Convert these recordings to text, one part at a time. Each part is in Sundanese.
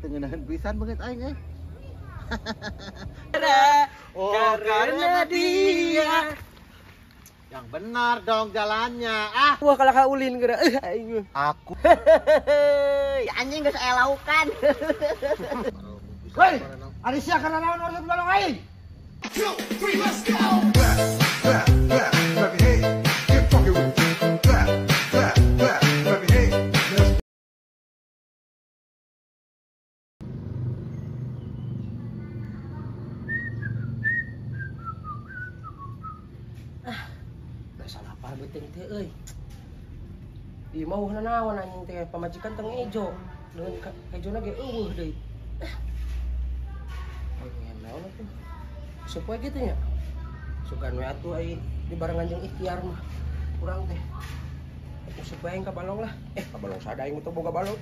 Teu ngeunaheun pisan beungeut aing euy. Oh, karena dia. Yang benar dong jalannya. Ah, wah kalah ka ulin geura. Aing. Aku. Anjing geus aya laukan. Hei, ari sia kana naon urut balong aing? 2, 3, let's go. Clap, clap, clap, clap your hands. Get funky with it. Clap, clap, clap, clap your hands. Let's Gak salah apa beuteung teh euy. Ieu mah eueuh nanaon anjing teh pamajikan teu ngejo. Deun kejona ge eueuh deui. Aing naon atuh. Supaya gitu nya. Sugan we atuh ai dibarengan jeung ikhtiar mah. Urang teh. Supaya aing ka balong lah. Ka balong sada aing teh boga balong.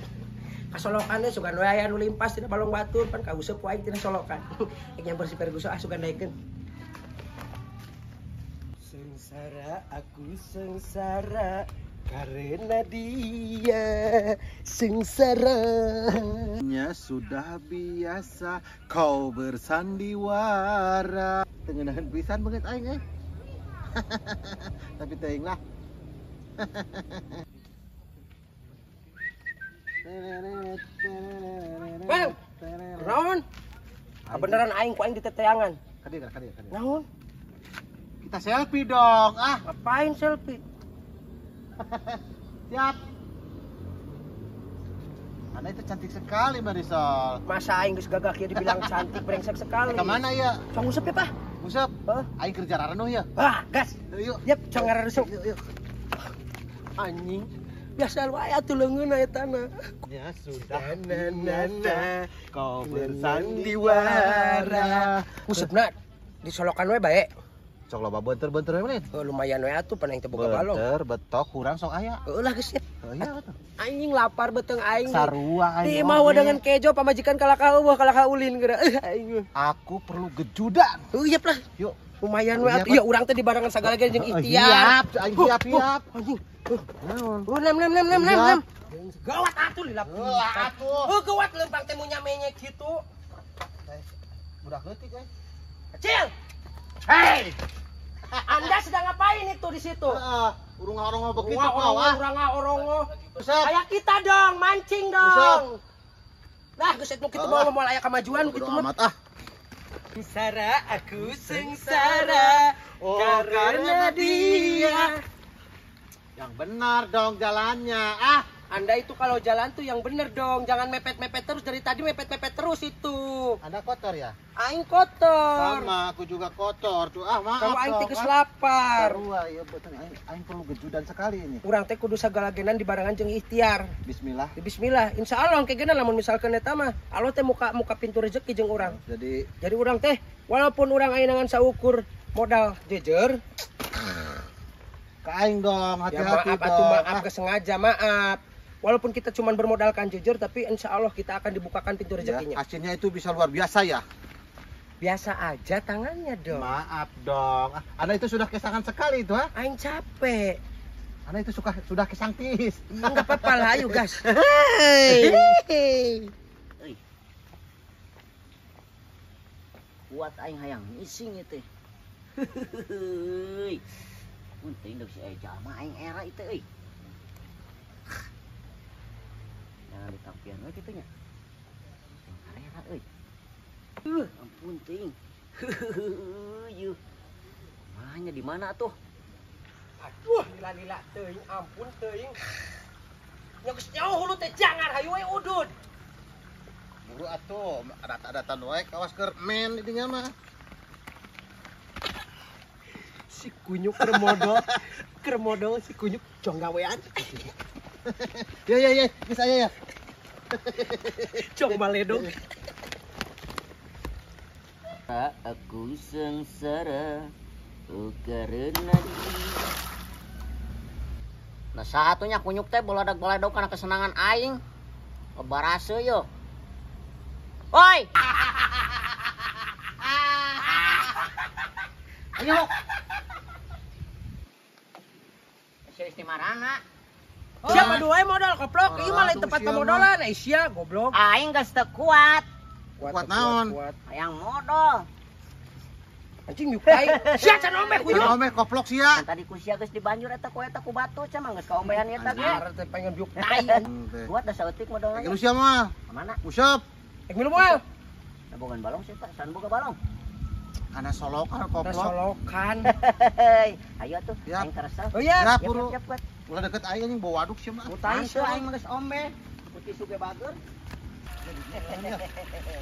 Kasolokan teh sugan we aya nu limpas tina balong batur pan kauseup ku aing tina solokan. Ek nyamper si Ferguson ah sugan daekeun. Sengsara aku sengsara karena dia sengsara. Nya sudah biasa kau bersandiwara. Teu ngeunaheun pisan beungeut aing euy. Tapi teuing lah. Bang, naon? Beneran aing ku aing diteteangan. Kadir, kadir, kadir. Naon? Kita selfie dong, ah. Ngapain selfie? Siap. Anda itu cantik sekali, Marisol. Masa aing geus gagah kieu dibilang cantik, brengsek sekali. Kemana ya? Cong usep ya, Pak? Usep. Aing kerja rarenuh ya. Ah, gas. Yuk. Yep, cong ngareuseup. Yuk, yuk. Anjing. Biasa wae atuh leungeun eta na. Ya sudah. Na na na. Kau bersandiwara. Usepna disolokan we bae. Sok loba beunter-beunter we menit. Oh, lumayan we atuh pan aing teh boga balong. Beunter betok kurang sok aya. Heueuh lah geus. Heuh atuh. Anjing lapar beuteung aing. Sarua aing. Di imah dengan kejo pamajikan kalah ka eueuh kalah ka ulin geura. Aing. Aku perlu gejudan. Heuh yep lah. Yuk. Lumayan we atuh. Iya urang teh dibarengan sagala ge jeung ikhtiar. Siap, aing siap, siap. Anjing. Naon? Oh, nem nem nem nem nem. Gawat atuh lila. Heuh atuh. Heuh gawat leumpang teh munya menyek kitu. Budak leutik euy. Kecil. Hei. Anda sedang ngapain itu di situ? Urung-orongo begitu kau ah. Urang-orongo. Kayak kita dong, mancing dong. Lah, geus eta kitu bawa moal aya kamajuan kitu mah. Ah. Sengsara aku sengsara oh, karena dia. Yang benar dong jalannya. Ah, Anda itu kalau jalan tuh yang bener dong, jangan mepet-mepet terus. Dari tadi mepet-mepet terus itu. Anda kotor ya? Aing kotor. Sama, aku juga kotor tuh. Ah, maaf. Kalau aing teh geus lapar. Sarua, ya betul. Aing perlu gejudan sekali ini. Urang teh kudu sagalagenan dibarengan jeung ikhtiar. Bismillah. Bismillah. Insya Allah engke geuna lamun misalkeun eta mah, Allah teh muka pintu rezeki jeung urang. Jadi urang teh walaupun urang ayeuna ngan saukur modal jejer, ke aing dong, hati-hati ya, maaf, dong. Atuh, maaf, kesengaja, maaf. Walaupun kita cuma bermodalkan jujur, tapi insya Allah kita akan dibukakan pintu rezekinya. Ya, hasilnya itu bisa luar biasa ya? Biasa aja tangannya dong. Maaf dong. Anda itu sudah kesangan sekali itu, ha? Aing capek. Anda itu sudah kesangtis. Enggak apa-apa lah, ayo gas. Hei. Kuat aing hayang ngising itu. Untung deuk si Eja mah aing era itu euy. Jangan ditampian we kitu nya. Aing era euy. Ampun teuing. Yuh. Mahnya di mana tuh? Aduh, lila-lila teuing, ampun teuing. Nya geus nyaho hulu teh jangan hayu we udud. Buru atuh, adat-adatan wae kawas keur men di dinya mah. Si kunyuk kermodol si kunyuk cong gawean. Ya ya ya, geus aya ya. Cong baledog. Aku sengsara karena dia. Nah satunya kunyuk teh boladak-boladog karena kesenangan aing. Lebarase yo. Oi. Ayo. Serius di marana. Siapa dua modal koplok, ieu mah lain tempat pemodalan, ai sia goblok. Aing geus teu kuat. Kuat naon? Hayang modal. Anjing yuk aing. Sia can omeh kunyuk. Can omeh koplok sia. Tadi ku sia geus dibanjur eta ku eta ku batu sia mah geus kaombehan eta ge. Anjir teh pengen biuk tai. Kuat da saeutik modalna. Lu sia mah. Mana? Usep. Ek minum moal. Bogan balong sih Pak, san boga balong. Kana solokan koplok. Solokan. Ayo atuh, aing kerasa. Oh iya, siap, siap, siap. Ulah deket aing anjing bawa waduk sia mah. Tai sia aing mah geus omeh. Putih suge bager.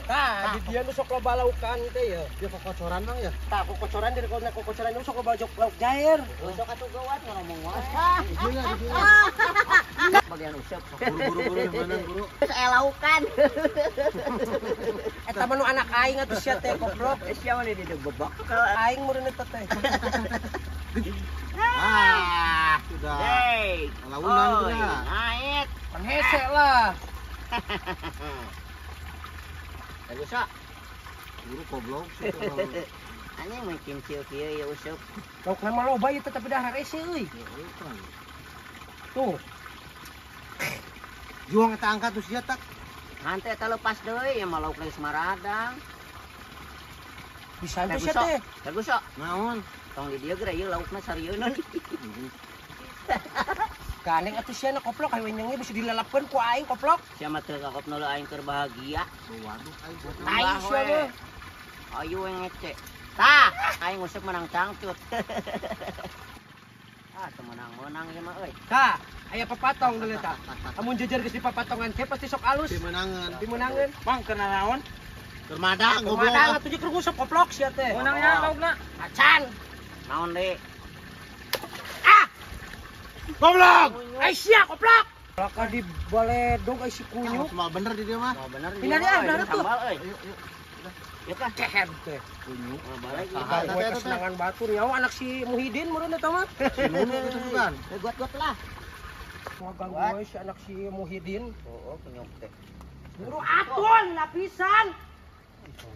Tah, di dia nu sok loba laukan teh ya. Dia kokocoran mah ya. Tah, kokocoran dari kalau kokocoran nu sok loba jok lauk jair. Sok atuh gawat ngomong wae. Bagian usep. Buru-buru mana buru. Geus aya laukan. Eta mah nu anak aing atuh sia teh goblok. Sia mah di dieu bebek. Aing meureun eta teh. Ah, sudah. Launan itu naik. Pan hese lah. Bagus sok. Buru goblok sih. Anjing mungkin kieu kieu ya useup. Laukna mah loba ieu teh tapi dahar hese euy. Tuh. Juang eta angkat tuh sia tak. Hante eta lepas deui ya mah lauk geus maradang. Bisa teh sia teh. Bagus sok. Naon? Tong di dieu geura ieu laukna sarieun. Gandeng atuh sia na koplok hayu nyengi bisa dilalapkeun ku aing koplok. Sia mah teu kakopna aing keur bahagia. Waduh aing aing sia mah. Ayu we ngece. Tah, aing useup menang cangcut. Ah, teu menang-menang ieu mah euy. Tah, aya papatong deuleu tah. Amun jejer geus dipapatongan ke pasti sok alus. Dimenangeun. Dimenangeun. Bang keur naon? Keur madang goblok. Madang atuh jeung keur nguseup koplok sia teh. Menangnya laukna. Acan. Naon deui? Goblok. Ai sia koplok. Laka di baledog ai si kunyuk. Cuma bener di dia mah. Bener. Pindah dia bener tuh. Ayo, yuk. Ya kan kehed teh. Kunyuk. Balik. Kesenangan batur nyawa anak si Muhyiddin meureun eta mah. Si Nunu gitu bukan. Guat-guat lah. Ngaganggu we si anak si Muhyiddin. Oh, kunyuk teh. Buru atuh lapisan.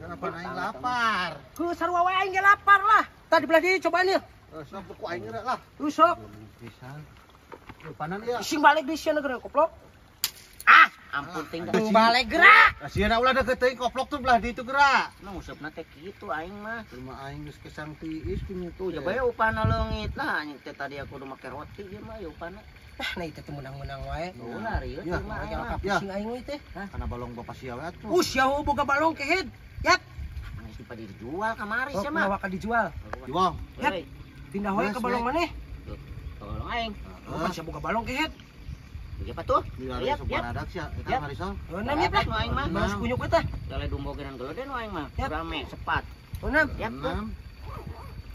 Kenapa aing lapar? Heuh sarua wae aing ge lapar lah. Tah di belah dieu cobaan ieu. Sok ku aing lah. Lu sok. Pisan. Panan ya. Sing balik di sia negeri koplok. Ah, ampun ting balik gerak. Sia ulah deket teuing koplok tuh belah ditu gerak. Mah usupna teh kitu aing mah. Rumah aing geus kesang tiis kunyuk tuh. Coba ya upana leungit lah anjing teh tadi aku udah make roti ieu mah ya upana. Ah, nah itu teh menang-menang wae. Ulah rieu teh mah. Pusing aing we teh. Kana balong bapak sia we atuh. Uh, sia boga balong kehed. Yap. Geus dipa dijual kamari sia mah. Bawa ka dijual. Jual. Yap. Pindah wae ke balong maneh. Balong aing. Oh, siapa buka balong kehed? Iya pak tuh. Iya, siap. Siap. Eta Marisol. Enam ya pak. Aing mah. Balas kunyuk eta. Lele dumbo genan geleden aing mah. Rame, sepat. Enam. Yap. Enam.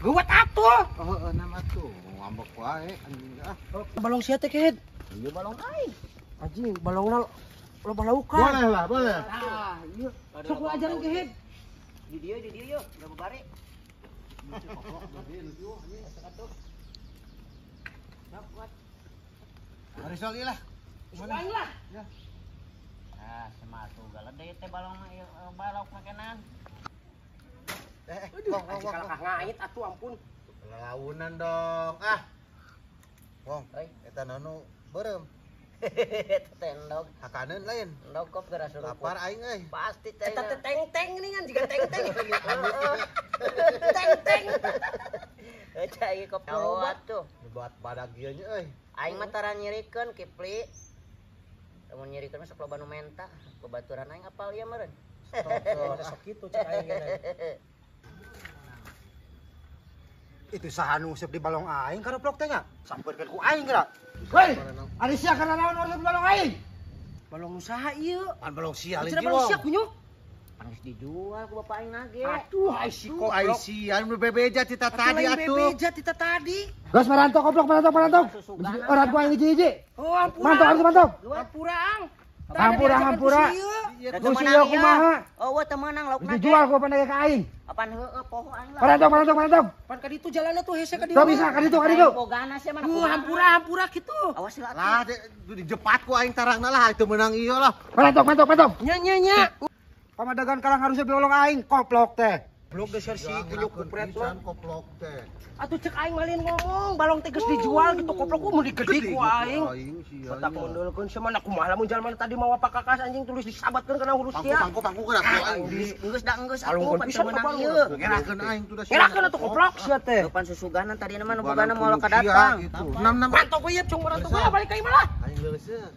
Geuwat atuh. Oh, enam atuh. Ngambek wae anjing ah. Balong sia teh kehed. Iya balong aing. Anjing balongna loba laukan. Boleh lah, boleh. Tah, ieu. Sok ku ajaran kehed. Di dieu yeuh, udah babari. Marisol ieu lah. Aing lah. Ya. Ah, sematu galede teh balong mah ieu balok makenan. Wong wong wong. Kalah ngait atuh ampun. Launan dong. Ah. Wong, eta nanu beureum. Eta teh endog. Hakaneun lain. Endog kop geura suruh. Lapar aing euy. Pasti teh. Eta teh teng-teng geuningan jiga teng-teng. Teng-teng. Eta ieu kop atuh. Buat badag ieu nya euy. Aing mah tara nyirikeun Kipli. Lamun nyirikeun mah sok loba nu menta. Babaturan aing apal ieu meureun. Sok kitu cek aing ge. Itu saha nu useup di balong aing karoplok teh nya? Sampeurkeun ku aing geura. Hei, ari sia kana naon useup di balong aing? Balong nu saha ieu? Pan balong sia lain Cenah balong sia kunyuk. Pan geus dijual ku bapak aing nage. Aduh, ai si Ku ai koplok. sia nu bebeja tita tadi atuh. Bebeja tita tadi. Geus marantok koplok marantok marantok. Orang ku aing hiji-hiji. Oh, ampura. Mantok harus mantok. Ampura ang. Hampura hampura. Da Nu sia kumaha? Oh, teu meunang laukna. Dijual ku panege ka aing. Apaan heueuh poho aing lah. Marantok marantok marantok. Pan ka ditu jalanna tuh hese ka dieu. Teu bisa ka ditu ka ditu. Bogana sia mana. Hampura hampura kitu. Awas lah. Lah dijepat ku aing tarangna lah teu meunang ieu lah. Marantok mantok mantok. Nya nya nya. Pamadegan kalang harusnya balong aing koplok teh. Blok geus si kunyuk kupret mah. Koplok teh. Atuh cek aing malin ngomong, balong teh geus dijual gitu koplok mun digede ku aing. Otak mondolkeun sia kumaha lamun jalma tadi mawa pakakas anjing tulis disabatkeun kana huruf sia. Pangku pangku geura aing. Geus da geus atuh pan teu meunang ieu. Ngerakeun aing tuh da sia. Ngerakeun atuh koplok sia teh. Pan susuganan tadi mah nu bogana moal ka datang. Nam Mantap we cung marantok we balik ka imah lah. Aing leuseut.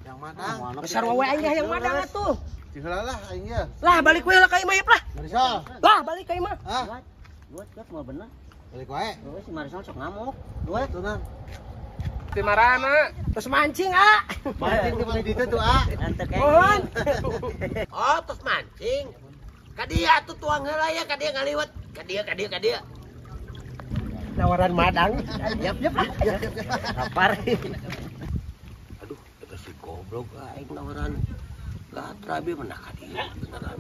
Yang madang. Besar wae aing yang madang atuh. Diheula lah aing ya. Lah balik we lah ka imah lah. Marisol. Lah balik ka imah. Hah? Buat buat mau bener. Balik wae. Heeh si Marisol sok ngamuk. Duet. Tuh nang. Ti marana? Terus mancing, ah. Mancing di mana ditu tuh, ah. Mohon. Oh, terus mancing. Ka dia atuh tuang heula ya, ka dia ngaliwet. Ka dia, ka dia, ka dia. Tawaran madang. Yap, yap. Lapar. Aduh, eta si goblok aing tawaran. Gatra bi menah ka dia beneran.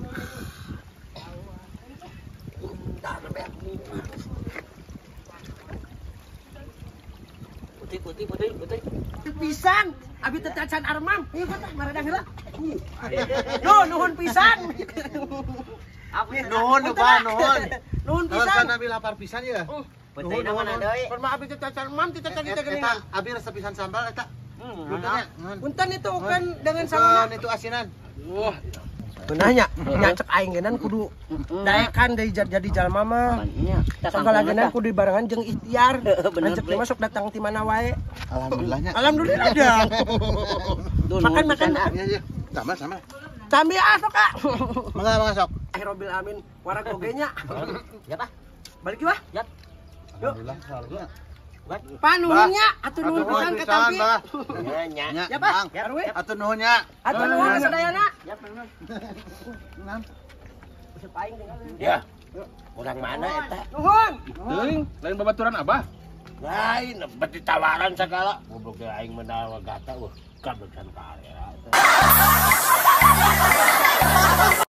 Putih, putih, putih, putih. Pisan, abi teh cacan armam. Ieu teh maradang heula. Nuhun, nuhun pisan. Nuhun, Pak, nuhun. Nuhun pisan. Kalau abi lapar pisan ya. Putih mana deui? Perma abi teh cacan armam teh cacan kita geuningan. Abi resep pisan sambal eta. Punten itu bukan dengan sanguna. Itu asinan. Wah. Benahnya, nyacek aing geunan kudu daekan deui jadi jalma mah. Sagala geunan kudu dibarengan jeung ikhtiar. Rezeki mah sok datang ti mana wae. Alhamdulillahnya. Alhamdulillah dah. Makan makan. Iya, iya. Sama sama. Sambil ah sok ah. Mangga mangga sok. Akhirul amin. Warag oge nya. Ya, Pak. Balik yeuh. Yap. Alhamdulillah selalu. Pak nuhunnya, atuh nuhun pisan ka tampi. Nya, Ya Pak, ya atuh nuhunnya. Atuh nuhun sadayana. Ya, nuhun. Ya. Urang mana eta? Nuhun. Teuing, lain babaturan abah. Lain, beti tawaran sagala. Goblok ge aing menang gata wah, kabecan karera.